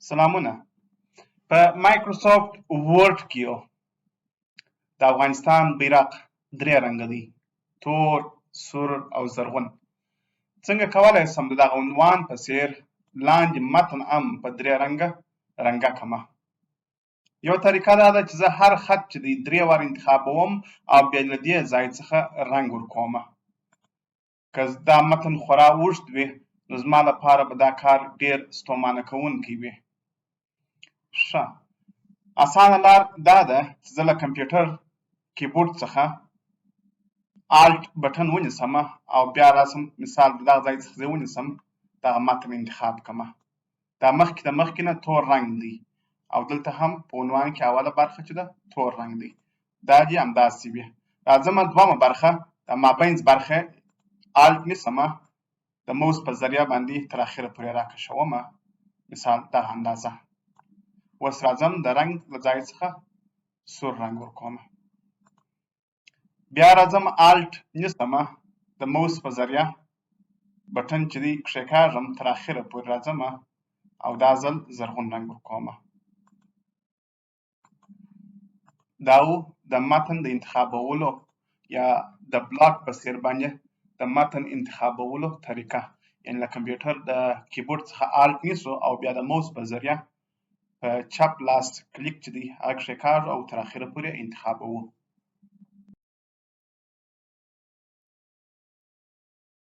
سلامونه. په مایکروسافټ ورډ کې د افغانستان بیرغ درې رنګه دی، تور، سور او زرغون. څنګه کولای شم د دغه عنوان په څیر لاندې متن هم په درې رنګه رنګه کمه؟ یو طریقه دا ده چې زه هر خط چې دی درې وار انتخابوم او بیا له دې ځای څخه رنګ ورکوم. که دا متن خورا اوږد وي نو زما لپاره به دا کار ډیر ستومانه کوونکی وي. ښه، اسانه لار دا ده چې زه له کمپیوټر کیبورډ څخه آلټ بټن ونیسم او بیا راسم، مثال د دغه ځای څخه زه ونیسم، دغه متن انتخاب کړم. دا مخکې د مخکې نه تور رنګ دی او دلته هم په عنوان کې اوله برخه چې ده تور رنګ دی، دا دې همداسې وي. راځم دومه برخه، د مابینځ برخه آلټ نیسم، د موس په ذریعه باندې تر اخره پورې راکشوم، مثال دغه اندازه. اوس راځم د رنګ له ځای څخه سور رنګ ورکوم. بیا راځم آلټ نیسم، د موس په ذریعه بټن چې دی کښېکاږم، تر اخره پورې راځم او دا ځل زرغون رنګ ورکوم. دا و د متن د انتخابولو یا د بلاک په څیر باندې د متن انتخابولو طریقه، یعنی له کمپیوټر د کیبورډ څخه آلټ نیسو او بیا د موس په ذریعه په چپ لاس کلیک چې دی هغه کښېکاږو او تر اخره پورې انتخابوو.